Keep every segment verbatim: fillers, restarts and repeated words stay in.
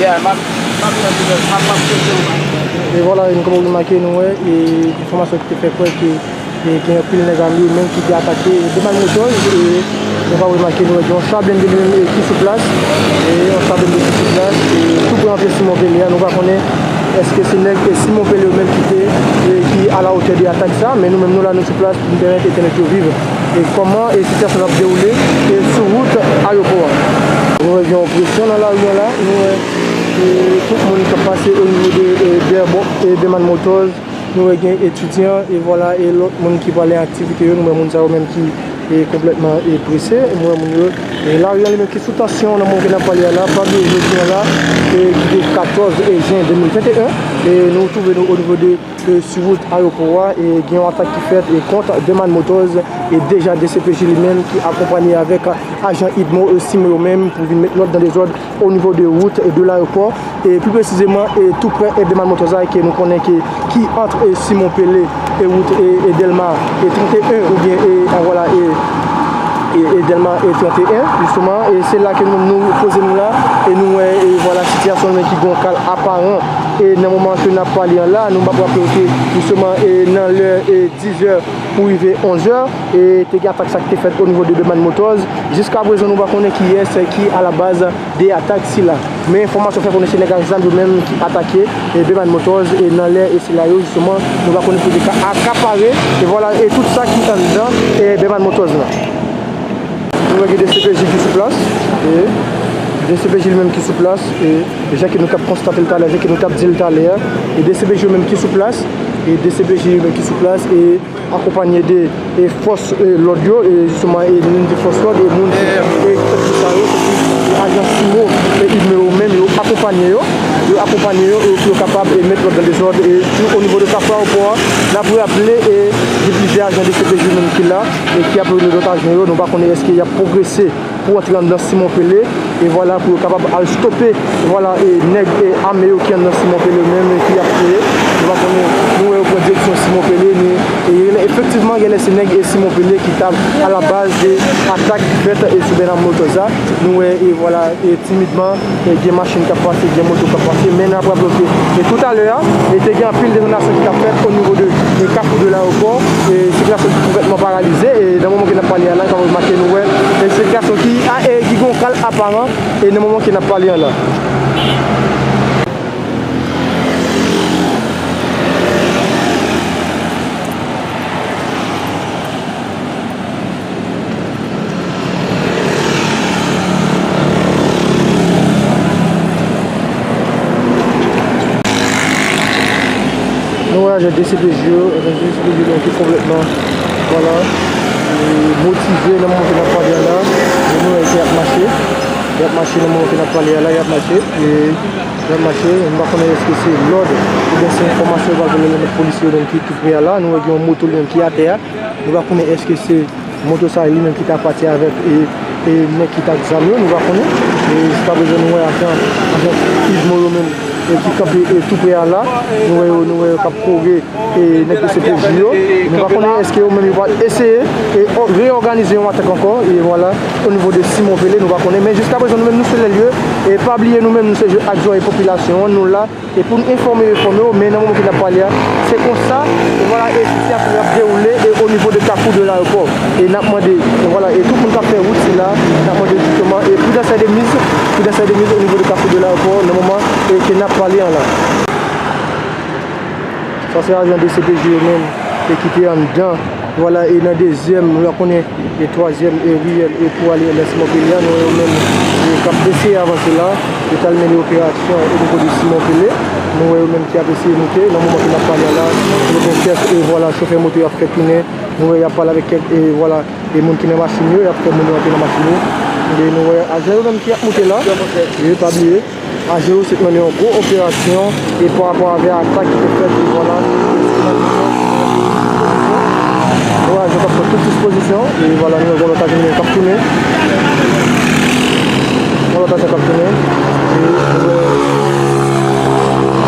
E vwala, e nou kapab remake, nou wè, e enfòmasyon ki te fè kwè ke, e gen anpil nèg ame yo menm ki te atake Beman Motors, e nou kapab remake, nou wè, gen yon cha blende li menm, e ki sou plas, e yon cha blende ki sou plas, e tou pre antre Simon Pele a, nou pa konnen èske se nèg, e Simon Pele yo menm ki te, e ki a la otè de atak sa, men nou menm nou la, nou sou plas pou n pèmèt entènèt yo viv. E kòman, e sitiyasyon an ap dewoule, e sou wout ayewopò a. Nou wè gen yon presyon nan lari an la, nou wè, e tout moun k ap pase o nivo de, e, Beman Motors, nou wè gen etidyan, e vwala, e lòt moun ki prale aktivite yo, nou wè moun sa yo menm ki, e konplètman, e prese, nou wè moun yo, e lari an li menm ki sou tansyon nan moman ke n ap pale a la, pa bliye jodi a la, e ki te katòz, e jen de mil venteyen, e nou twouve nou o nivo de, e sou wout ayewopò a, e gen yon atak ki fèt, e kont Beman Motors, e deja D C P J li menm ki akonpanye avèk ajan Idmo, e Simon yo menm pou vin met lòd nan dezòd o nivo de wout de layewopò, e pli presizeman, e tou prè, e Beman Motors la, ke nou konnen ke, ki ant, e Simon Pele, e wout, e, e Dèlma, e trannteyen, oubyen, e, a, vwala, e, e, e Dèlma, e trannteyen, jisteman, e se la ke nou, nou poze nou la, e nou wè, e vwala, sitiyasyon nou ki gon kal aparan, e nan moman ke n ap pale an la, nou ap raple ke, jisteman, e nan lè, e dizè pou rive onzè, e te gen atak sa ki te fèt o nivo de Beman Motors. Jiskaprezan, nou pa konnen kiyès ki a la baz de atak sila. Men enfòmasyon fè konnen se nèg ak zam yo menm ki atake, e Beman Motors, e nan lè, e sila yo, jisteman, nou pa konnen si yo te ka akapare, e vwala, e tout sa ki anndan, e Beman Motors la. Nou wè gen D C P J ki sou plas, e D C P J li menm ki sou plas, e jan ke nou t ap konstate l talè, jan ke nou t ap di l talè a, e D C P J yo menm ki sou plas, e D C P J yo menm ki sou plas, e akonpanye de, e fòs, e lòd yo, e jisteman, e nou di fòs lòd, e moun ki, e tankou sa yo, tankou, e ajan Simo, e Idmo yo menm, yo akonpanye yo, yo akonpanye yo, e pou yo kapab, e met lòd nan dezòd, e tou o nivo de Kafou Ayewopò a, n ap raple, e gen plizyè ajan D C P J menm ki la, e ki ap rele lòt ajan yo, nou pa konnen èske y ap pwogrese pou antre anndan Simon Pele, e vwala, pou yo kapab al stope, vwala, e nèg, e ame yo ki anndan Simon Pele yo menm, e ki ap kreye. Nou pa konnen, nou wè yo pran direksyon Simon Pele, men, e, efektivman, genlè se nèg, e Simon Pele ki t ap a la baz de atak ki fèt, e sou Beman Motors la. Nou wè, e vwala, e timidman, e gen machin k ap pase, gen moto k ap pase, men n ap raple ke, e toutalè a, e te gen anpil detonasyon ki t ap fèt o nivo de, e kafou de layewopò, e sikilasyon ki konplètman paralize, e nan moman ke n ap pale a la, n ap remake, nou wè, e sikilasyon ki, a, e ki gon kal aparan, e nan moman ke n ap pale a la. Nou wè ajan D C P J yo, ajan D C P J yo ki konplètman, vwala, e motive nan moman ke n ap pale a la. E nou wè ke y ap mache. Y ap mache nan moman ke n ap pale a la, y ap mache. E y ap mache. Nou pa konnen èske se lòd oubyen se enfòmasyon yo pral voye nan men polisye yo menm ki tou prè a la. Nou wè gen yon moto li menm ki atè a. Nou pa konnen èske se moto sa li menm ki ta pati avèk, e, e nèg ki t ak zam yo, nou pa konnen. E jiskaprezan nou wè ajan, ajan Idmo yo menm, e ki kanpe, e tou prè a la. Nou wè yo, nou wè yo k ap kore, e nèg de C P J yo. Nou pa konnen èske yo menm yo pral eseye, e, o-, reyòganize yon atak ankò, e vwala, o nivo de Simon Pele, nou pa konnen. Men jiskaprezan nou menm nou sou lè lye, e pa bliye nou menm nou se je adjwen e popilasyon an, nou la. E pou n enfòme yo, enfòme yo, men nan moman ke n ap pale a, se konsa, e vwala, e sitiyasyon an ap dewoule, e o nivo de kafou de layewopò. E n ap mande, e vwala, e tout moun k ap fè wout sila, n ap mande jisteman, e pridans e de miz, pridans e de miz o nivo de kafou de layewopò, nan moman, e ke n ap pale an la. Sa se ajan de C P J yo menm, e ki te anndan. Vwala, e nan dezyèm, nou konnen, e twazyèm, e riyèl, e pou ale nan Simon Pele a, nou wè yo menm, e k ap eseye avanse la, yo t al mennen operasyon o nivo de Simon Pele, nou wè yo menm ki ap eseye moute, nan moman ke n ap pale a la, yo gen kèk, e vwala, chofè moto yo ap fè tounen, nou wè y ap pale avèk kèk, e vwala, e moun ki nan machin yo, y ap fè moun yo antre nan machin yo, e nou wè ajan yo menm ki ap moute la, e pa bliye. Ajan yo se t mennen yon gwo operasyon e pa rapò avè atak ki te fèt, e vwala. Nou wè ajan k ap pran tout dispozisyon, e vwala, nou wè gon lòt ajan k ap tounen. Gon lòt ajan k ap tounen. E nou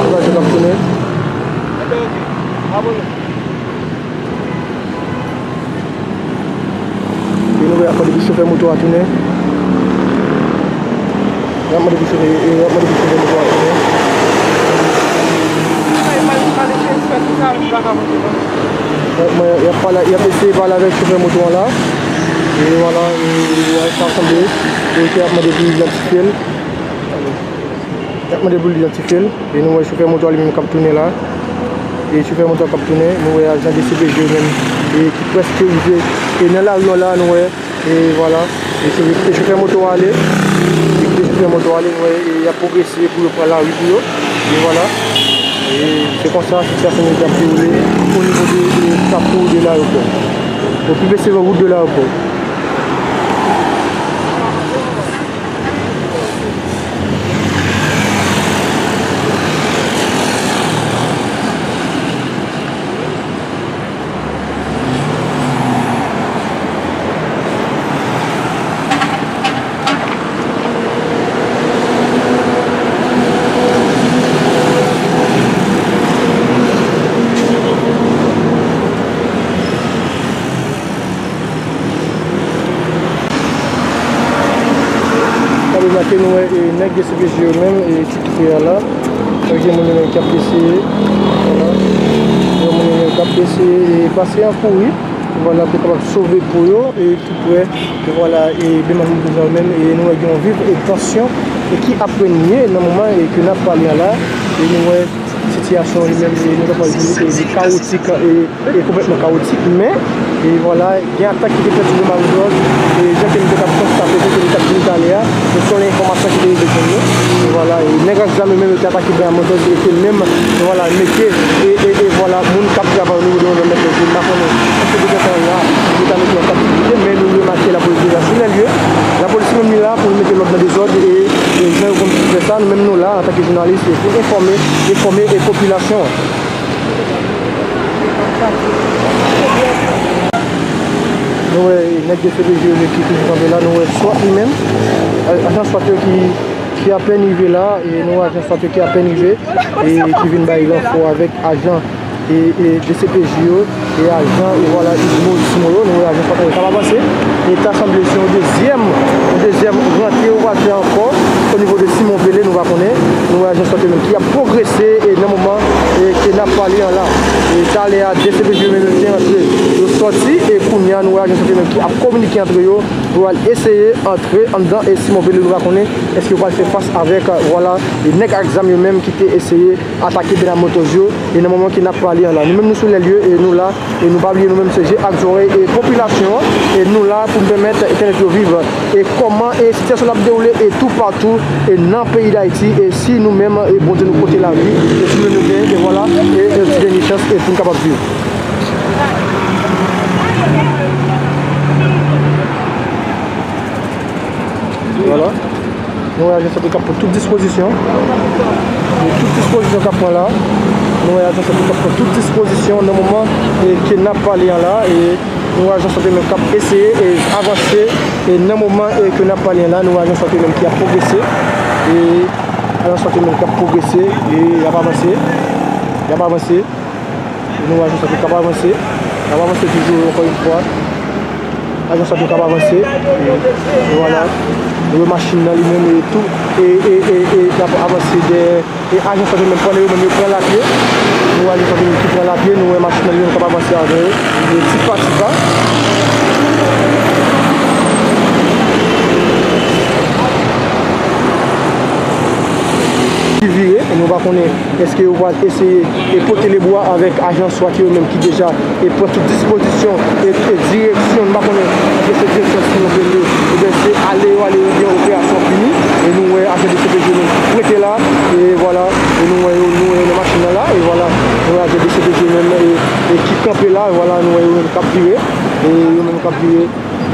wè lòt ajan k ap tounen. E nou wè ankò depi chofè moto a tounen. Y ap mande pou chofè, e, y ap mande pou chofè moto a tounen. Y ap mande, y ap pale, y ap eseye pale avèk chofè moto an la. E vwala, e, sa sanble. E ke y ap mande pou idantifye l. Y ap mande pou l idantifye l. E nou wè chofè moto a li menm k ap tounen la. E chofè moto a k ap tounen. Nou wè ajan D C P J yo menm, e ki prèske rive. E nan lari an la, nou wè E vwala. E se, e chofè moto a ale. E kite chofè moto a ale, nou wè, e y ap pwogrese pou yo pran lari pou yo. E vwala. E se konsa sitiyasyon nan ap dewoule o nivo de, de Kafou de Layopò. Pou pi prese, wout de Layopò. Sa vle di ke nou wè, e, nèg D C P J yo menm, e, ki tou prè a la. Wè gen moun yo menm k ap eseye. Vwala. Gen moun yo menm k ap eseye, e, pase an kouri. Vwala, pou kapab sove po yo, e, tou prè. E, vwala, e, Benam Motoz yo menm, e, nou wè gen yon viv, e, tansyon, e, ki ap renye nan moman, e, ke n ap pale a la. E, nou wè sitiyasyon li menm, e, nou kapab di, e, li kawotik, e, e konplètman kawotik, men, e vwala, gen atak ki te fèt sou Benam Motoz, e jan ke nou te kab konstate, jan ke nou t ap di nou talè a, e selon enfòmasyon ki te rive jwenn nou, e vwala, e nèg ak zam yo menm yo te atake Benam Motoz, e te menm, e vwala, mete, e, e, e vwala, moun k ap travay o nivo de Benam Motoz, m pa konnen èske depi tan la, yo ta mete yo an kaptivite, men nou remake lapolis deja sou lè lye, lapolis menm li la pou l mete lòd nan dezòd, e, e jan yo konn fè sa, nou menm nou la, antanke jounalis, e pou enfòme, enfòme, e popilasyon an. Nou wè nèg D C P J yo ki toujou kanpe la, nou wè swat li menm, a-, ajan swat yo ki, ki apèn rive la, e nou wè ajan swat yo ki apèn rive, e ki vin bay ranfò avèk ajan, e, e D C P J yo, e ajan, e vwala, Idmo Simo yo, nou wè ajan swat yo k ap avanse, e ta sanble se yon dezyèm, yon dezyèm rantre yo pral fè ankò, o nivo de Simon Vele, nou pa konnen, nou wè ajan swat yo menm ki ap pwogrese, e nan moman, e ke n ap pale an la. E talè a, D C P J yo menm yo te antre, yo sòti, e kounye a, nou wè ajan swat yo menm ki ap kominike antre yo, pou al eseye antre anndan, e Simon Vele, nou pa konnen, èske yo pral fè fas avèk, vwala, e nèg ak zam yo menm ki te eseye atake Benam Motoz yo, e nan moman ke n ap pale an la. Nou menm nou sou lè lye, e nou la, e nou pa bliye nou menm se je ak zòrèy, e popilasyon an, e nou la pou n pèmèt entènèt yo viv, e kòman, e sitiyasyon l ap dewoule, e toupatou, e nan peyi Dayiti, e si nou menm, e Bondye nou pote lavi, e si nou menm nou gen, e vwala, e, e ti dènye chans, e pou n kapab viv. Vwala. Nou wè ajan sante k ap pran tout dispozisyon. E tout dispozisyon k ap pran la. Nou wè ajan sante k ap pran tout dispozisyon nan moman, e, ke n ap pale an la. E nou wè ajan sante menm k ap eseye, e, avanse. E nan moman, e, ke n ap pale an la, nou wè ajan sante menm ki ap pwogrese. E ajan sante menm k ap pwogrese. E y ap avanse. Y ap avanse. Nou wè ajan sante k ap avanse. L ap avanse toujou, ankò yon fwa. Ajan sante k ap avanse. E, e vwala. Nou wè machin nan li menm e tou. E, e, e, e, l ap avanse dèyè. E ajan sante menm pandan yo menm yo pran lapye. Nou wè ajan sante menm ki pran lapye. Nou wè machin nan li menm k ap avanse avè yo. E ti pa ti pa. Ki vire, e nou pa konnen èske yo pral eseye e pote lebwa avèk ajan swat yo menm ki deja e pran tout dispozisyon e, e direksyon, m pa konnen èske se direksyon Simon Vele, oubyen se ale yo ale oubyen operasyon fini. E nou wè ajan D C P J yo menm ki prete la, e vwala, e nou wè yo, nou wè yo nan machin nan la, e vwala, nou wè ajan D C P J yo menm e, e ki kanpe la, e vwala, nou wè yo menm k ap vire, e yo menm k ap vire.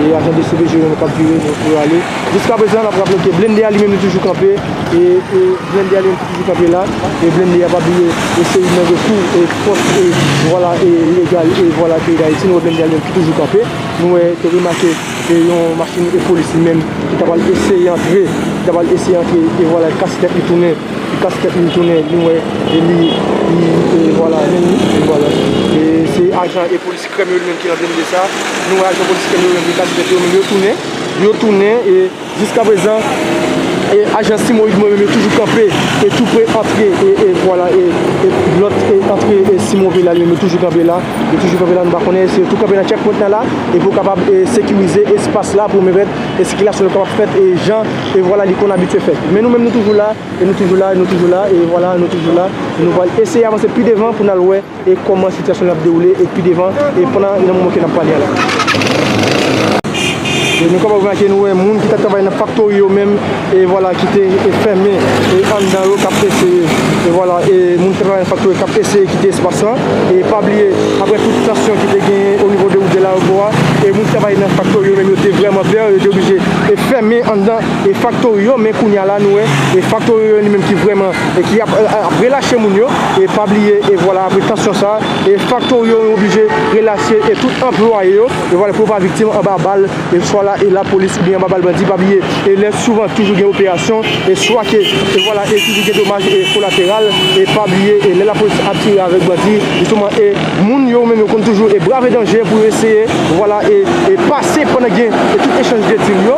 E ajan D C P J yo menm k ap vire pou yo ale. Jiskaprezan, n ap raple ke blende a li menm li toujou kanpe. E, e blende a li menm ki toujou kanpe la. E blende a pa bliye, e se youn nan rekou, e fòs, e vwala, e legal, e vwala peyi Dayiti. Nou wè blende a li menm ki toujou kanpe. Nou wè, te remake, e yon machin e polis li menm ki ta pral eseye antre, ki ta pral eseye antre, e vwala, l kase tèt li tounen. Li kase tèt li tounen, nou wè, e li, li, e vwala, li, e vwala. E se ajan e polis krèm yo li menm ki nan blende sa. Nou wè ajan polis krèm yo menm, li kase tèt yo, men yo tounen, yo tounen, e jiskaprezan, E ajan Simon Widmore menm yo toujou kanpe e tou pre antre e, e vwala e, e lòt e antre e Simon Vela li menm yo toujou kanpe la. Yo toujou kanpe la, nou pa konnen si yo tou kanpe nan checkpoint nan la e pou kapab e sekirize espas la pou pèmèt e sikilasyon yo kapab fèt e jan e vwala li konn abitye fèt. Men nou menm nou toujou la e nou toujou la e nou toujou la e vwala nou toujou la. E nou pral eseye avanse pi devan pou n al wè e kòman sitiyasyon an ap dewoule e pi devan e pandan nan moman ke n ap pale a la. E nou kapab remake nou wè moun ki t ap travay nan faktori yo menm e vwala ki te e fèmen e anndan yo k ap eseye e vwala e moun ki t ap travay nan faktori yo k ap eseye kite espas lan. E pa bliye apre tout tansyon ki te genyen o nivo de wout de Layopò a e moun ki travay nan faktori yo menm yo te vrèman pè, yo te oblije e fèmen anndan e faktori yo, men kounye a la nou wè e faktori yo li menm ki vrèman e ki ap, ap relache moun yo. E pa bliye e vwala apre tansyon sa e faktori yo oblije relache e tout anplwaye yo e vwala pou yo pa viktim anba bal e swa la e lapolis oubyen anba bal bandi. Pa bliye e lè souvan toujou gen operasyon e swa ke e vwala e toujou gen domaj e kolateral. E pa bliye e lè lapolis ap tire avèk bandi jisteman e moun yo menm yo konn toujou e brave danje pou yo eseye vwala e, e pase pandan gen e tout echanj de tir yo.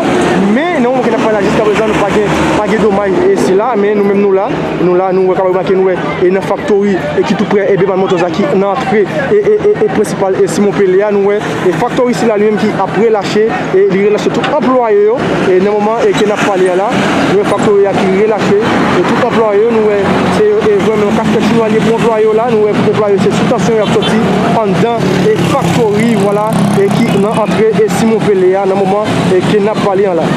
Men nan moman ke n ap pale la jiska prezan nou pa gen pa gen domaj e sila, men nou menm nou la. Nou la nou wè kapab remake nou wè e nan faktori e ki tou prè e Beman Motors la ki nan antre e, e, e, e prensipal e Simon Pele a. Nou wè e faktori sila li menm ki ap relache e li relache tout anplwaye yo e nan moman e ke n ap pale a la. Nou wè faktori a ki relache e tout anplwaye yo nou wè se e vrèman yon kaskèt chinwa li ye pou anplwaye yo la. Nou wè tout anplwaye yo se sou tansyon y ap soti anndan e faktori vwala e ki nan antre e Simon Pele a nan moman e ke n ap pale an la.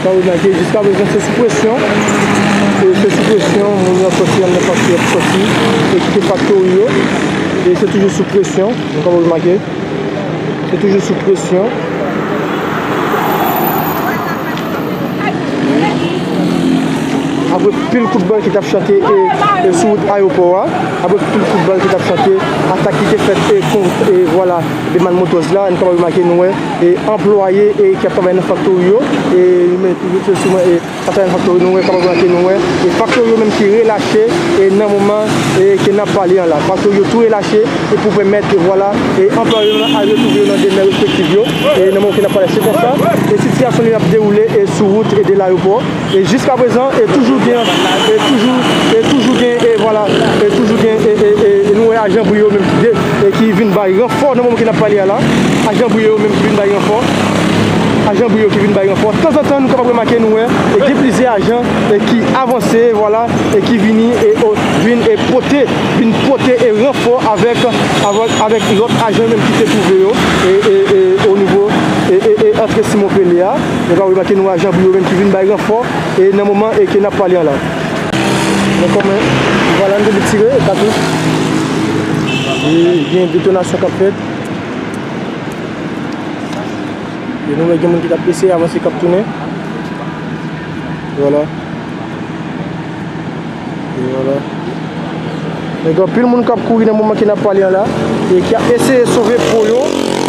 Sa vle di ke jiska prezan se sou presyon. E se sou presyon moun yo ap soti anndan faktori ap soti e kite faktori yo. E se toujou sou presyon. Nou kapab remake se toujou sou presyon. Apre pil kout bal ki t ap chante e, e sou wout ayewopò a, apre pil kout bal ki t ap chante, atak ki te fèt e kont e vwala Beman Motors la, nou kapab remake nou wè e anplwaye e ki ap travay nan faktori yo e men se souvan e k ap travay nan faktori nou wè kapab remake nou wè e faktori yo menm ki relache e nan moman e ke n ap pale an la. Faktori yo tou relache e pou pèmèt vwala e anplwaye yo al retwouve yo nan demè respektif yo e nan moman ke n ap pale se konsa e sitiyasyon li ap dewoule e sou wout e de layopò. E jiska prezan e toujou gen e toujou e toujou gen e vwala e toujou gen e, e, e, e nou wè ajan bri yo menm ki de, e ki vin bay ranfò nan moman ke n ap pale a la. Ajan bri yo menm ki vin bay ranfò. Ajan bri yo ki vin bay ranfò. Tanzantan nou kapab remake nou wè e gen plizyè ajan e ki avanse vwala e ki vini e o, vin e pote vin pote e ranfò avèk avèk, avèk lòt ajan menm ki te twouve yo e, e, e o nivo e, e, e antre Simon Pele a. Nou ka remake nou ajan bri yo menm ki vin bay ranfò e nan moman e ke n ap pale an la. Donk kòman vwala nou te tire katouch e gen detonasyon k ap fèt. E nou wè gen moun ki t ap eseye avanse k ap tounen. Vwala. E vwala. Men gen anpil moun k ap kouri nan moman ke n ap pale an la e ki ap eseye sove po yo.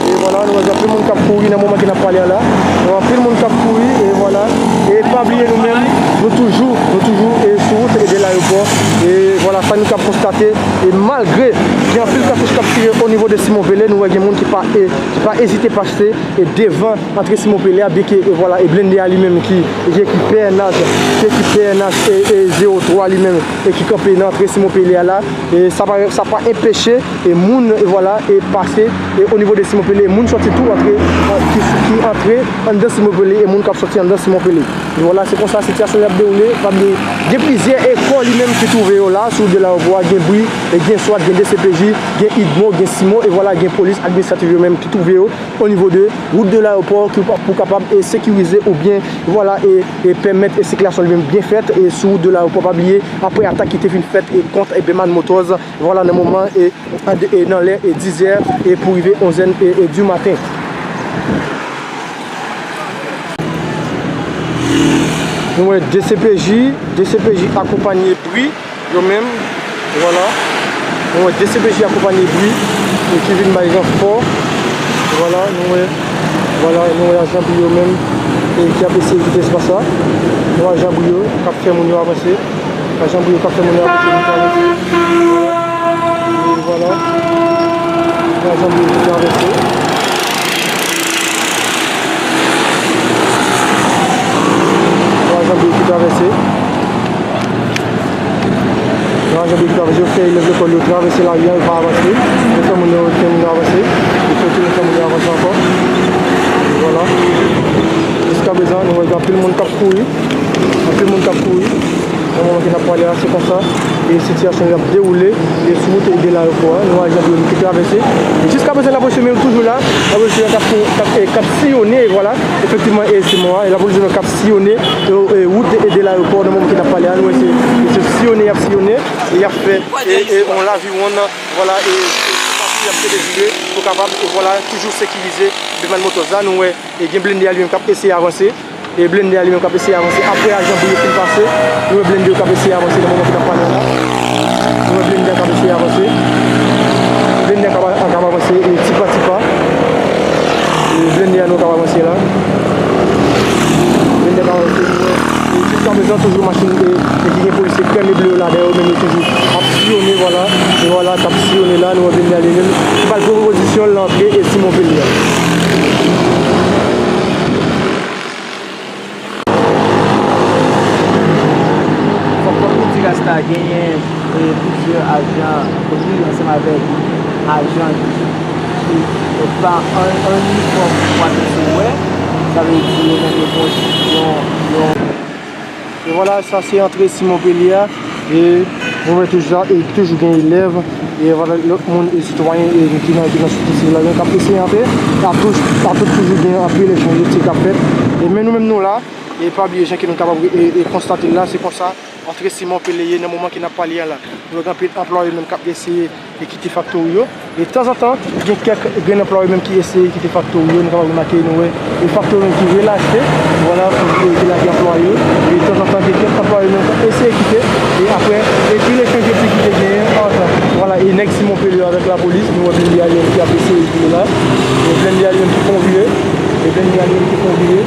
E vwala, nou wè gen anpil moun k ap kouri nan moman ke n ap pale an la. Gen anpil moun k ap kouri e vwala. E pa bliye nou menm, nou toujou, nou toujou e sou wout e de layopò. E vwala, sa nou k ap konstate. E malgre gen anpil katouch k ap tire o nivo de Simon Pele, nou wè gen moun ki pa e, ki pa ezite pase e devan antre Simon Pele a, byenke e vwala e blende a li menm ki ki ekipe N H, ki ekipe N H e, e zewo twa li menm e ki kanpe nan antre Simon Pele a la. E sa pa, sa pa enpeche e moun e vwala e pase e o nivo de Simon Pele, moun sòti tou antre e, ki, ki antre anndan Simon Pele e moun k ap sòti anndan Simon Pele. E vwala se konsa sitiyasyon li ap dewoule. Pa bliye gen plizyè e kò li menm ki twouve yo la sou wout de layopò a, gen bri e gen swat, gen D C P J, gen Idmo, gen Simon e vwala gen polis administratif yo menm ki twouve yo o nivo de wout de layopò ki pou kapab e sekirize oubyen vwala e, e pèmèt e sikilasyon li menm byen fèt e sou wout de layopò. Pa bliye apre atak ki te fin fèt e kont e Beman Motors vwala nan moman e, e nan lè e dizè e pou rive onzè e, e di maten. Nou wè D C P J, D C P J akonpanye bri, yo menm, vwala. Nou wè D C P J akonpanye bri, e ki vin bay ranfò. Vwala, nou wè, vwala, nou wè ajan bri yo menm, e ki ap eseye kite espas la. Nou wè ajan bri yo k ap fè moun yo avanse. Ajan bri yo k ap fè moun yo avanse, moun yo avanse. E vwala. Ajan bri yo ki travèse. Yon ajan bri ki travèse. Yon ajan bri ki travèse. Yo fè elèv lekòl yo travèse lari a, yo pa avanse. Yo fè moun yo, fè moun yo avanse. Yo fè tounen fè moun yo avanse ankò. Vwala. Jiska prezan, nou wè gen anpil moun k ap kouri. Anpil moun k ap kouri. Nan moman ke n ap pale a, se konsa e sitiyasyon yo ap dewoule e sou wout e de layewopò a. Nou wè ajan bri yo ki travèse. E jiska prezan, lapolis yo menm toujou la. Lapolis yo k ap, k ap, e, k ap siyone, e vwala. Efektivman, e se mo a. E lapolis yo k ap siyone, e, e, wout e de layewopò nan moman ke n ap pale a. Nou wè se, se siyone y ap siyone. E y ap fè, e, e, yon laviwonn, vwala, e, e, y ap fè devire pou kapab, e, vwala, toujou sekirize Beverly Motors la. Nou wè, e, gen blende a li menm k ap eseye avanse. E blende a li menm k ap eseye avanse. Apre ajan bri yo fin pase, nou wè blende yo k ap eseye avanse nan moman ke n ap pale a la. Nou wè blende a k ap eseye avanse. Blende a k ap, k ap avanse, e, ti pa ti pa. E blende a nou k ap avanse la. Blende a k ap avanse, nou wè. E jiska prezan, toujou machin, e, e ki gen polisye krèm e ble yo ladan yo, men yo toujou ap siyone, vwala. E vwala, k ap siyone la, nou wè blende a li menm. Ki pral pran pozisyon l nan antre e Simon Pele a. Fòk, fòk nou di Rasta genyen, e, plizyè ajan bri ansanm avèk ajan ki, e, pa an, an inifòm, w ap eseye wè. Sa vle di yo menm yo pran yon, yon, e vwala, sa se antre Simon Pele a. E nou wè toujou, e toujou gen elèv, e vwala, lòt moun, e sitwayen, e ki nan, ki nan sosyete sivil la, k ap eseye antre. Ap tou-, ap tou-, toujou gen anpil echanj etnik k ap fèt. E men nou menm nou la, e pa bliye jan ke nou kapab, e, e konstate l la, se konsa antre Simon Pele ye nan moman ke n ap pale a la. Nou wè gen anpil anplwaye menm k ap eseye e kite faktori yo. E tanzantan, gen kèk grenn anplwaye menm ki eseye kite faktori yo. Nou kapab remake, nou wè, e faktori menm ki relache, vwala, ki, ki lage anplwaye yo. E tanzantan, gen kèk anplwaye menm k ap eseye kite. E apre, e pi lechanj etnik ki te genyen ant, vwala, e nèg Simon Pele yo avèk lapolis, nou wè blende a li menm ki ap eseye vini la. E blende a li menm ki fè yon vire. E blende a li menm ki fè yon vire.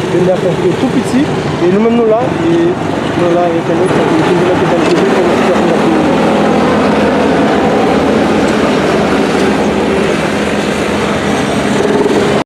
Blende a fè yon vire tou piti. E nou menm nou la, e nou la, entènot, e toujou nan kesyon de